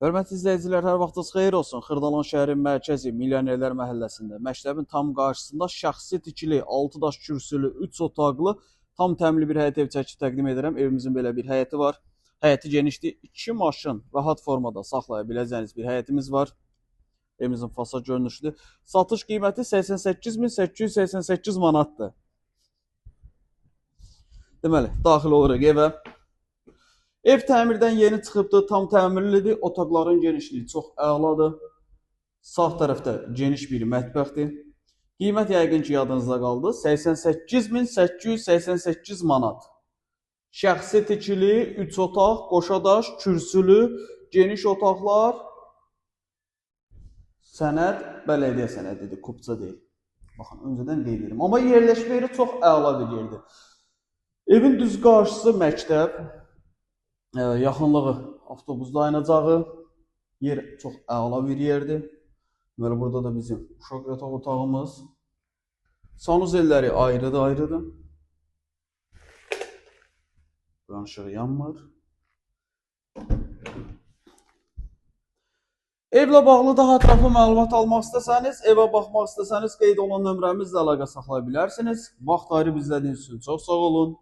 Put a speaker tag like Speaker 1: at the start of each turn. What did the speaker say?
Speaker 1: Hörmətli izləyicilər, hər vaxtınız xeyir olsun. Xırdalan şəhərin mərkəzi Milyonərlər məhəlləsində, məktəbin tam qarşısında şəxsi tikili, 6 daş kürsülü, 3 otaqlı, tam təmirli bir həyət ev çəkib təqdim edirəm. Evimizin belə bir həyəti var. Həyəti genişdir. 2 maşın rahat formada saxlaya biləcəyiniz bir həyətimiz var. Evimizin fasad görünüşüdür. Satış qiyməti 88.888 manatdır. Deməli, daxil oluruq evə. Ev təmirdən yeni çıxıbdır, tam təmirlidir. Otaqların genişliyi çox əladır. Sağ tərəfdə geniş bir mətbəxdir. Qiymət yəqin ki, yadınızda qaldı. 88.888 manat. Şəxsi tikili, 3 otaq, qoşadaş, kürsülü, geniş otaqlar. Sənəd, bələdiyyə sənədidir, kupça deyil. Baxın, öncədən qeyd edirəm. Amma yerləşmə yeri çox əla bir yerdir. Evin düz qarşısı məktəb. Yaxınlığı avtobus dayanacağı, yer çox əla bir yerdir. Deməli, burada da bizim uşaq yataq otağımız. Sanuzelləri ayrıdır. Buranın işığı yanmır. Evlə bağlı daha ətraflı məlumat almaq istəsəniz, evə baxmaq istəsəniz, qeyd olunan nömrəmizlə əlaqə saxlaya bilərsiniz. Vaxt ayırıb izlədiyiniz üçün çox sağ olun.